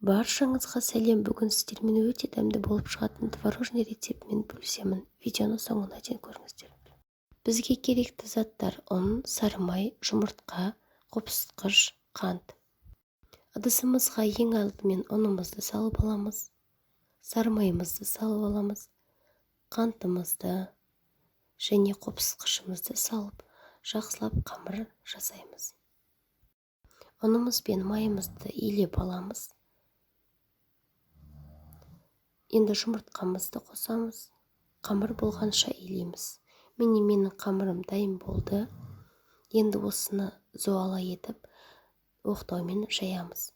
Баршаңызға сәлем! Бүгін сіздермен өте дәмді болып шығатын творожный рецептімен бөлісемін. Видеоны соңына дейін көріңіздер. Бізге керекті заттар: ұн, сары май, жұмыртқа, қопсытқыш, қант. Ыдысымызға ең алдымен ұнымызды салып аламыз, сары майымызды салып аламыз, қантымызды және қопсытқышымызды салып, жақсылап қамыр жасаймыз. Ұнымыз бен майымызды илеп аламыз. Енді жұмыртқамызды қосамыз. Қамыр болғанша илейміз. Міне, менің қамырым дайын болды. Енді осыны зуала етіп оқтаумен жаямыз.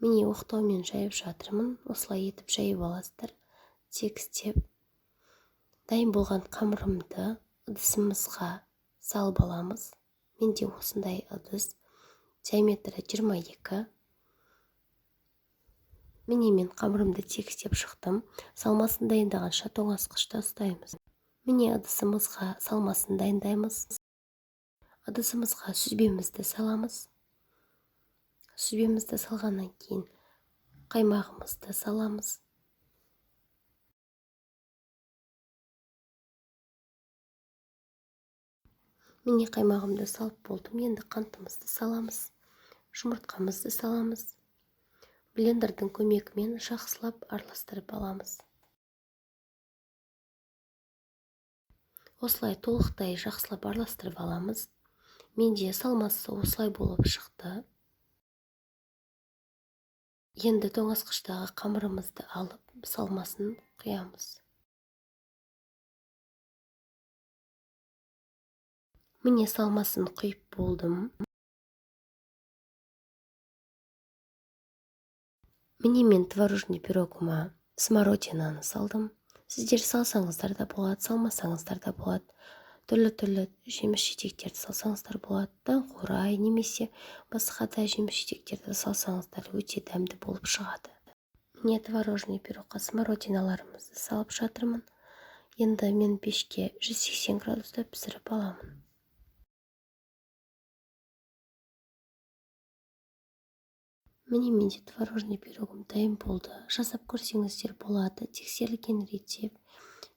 Міне, оқтаумен жайып жатырмын. Осылай етіп жайып аласыздар. Тегістеп дайын болған қамырымды ыдысымызға салып аламыз. Менде осындай ыдыс, диаметрі 22. Міне, мен қамырымды тегістеп шықтым. Салмасын дайындағанша тоңазытқышта ұстаймыз. Міне, ыдысымызға салмасын дайындаймыз. Ыдысымызға сүзбемізді саламыз. Сүзбемізді салғаннан кейін қаймағымызды саламыз. Міне, қаймағымды салып болдым. Енді қантымызды саламыз, жұмыртқамызды саламыз. Блендердің көмегімен жақсылап араластырып аламыз. Осылай толықтай жақсылап араластырып аламыз. Менде салмасы осылай болып шықты. Енді тоңазытқыштағы қамырымызды алып, салмасын құямыз. Міне, салмасын құйып болдым. Міне, мен творожный пирогыма смородинаны салдым. Сіздер салсаңыздар да болады, салмасаңыздар да болады. Түрлі-түрлі жеміс-жидектерді салсаңыздар болады. Даңғурай немесе басқа да жеміс-жидектерді салсаңыздар, өте дәмді болып шығады. Міне, творожный пирогқа смородиналарымызды салып жатырмын. Енді мен пешке 180 градуста пісіріп аламын. Міне, менде творожный пирогым дайын болды. Жасап көрсеңіздер болады. Тексерілген рецепт.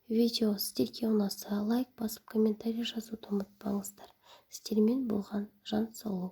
Видео сіздерге ұнаса, лайк басып, комментарий жазуды ұмытпаңыздар. Сіздермен болған Жансұлу.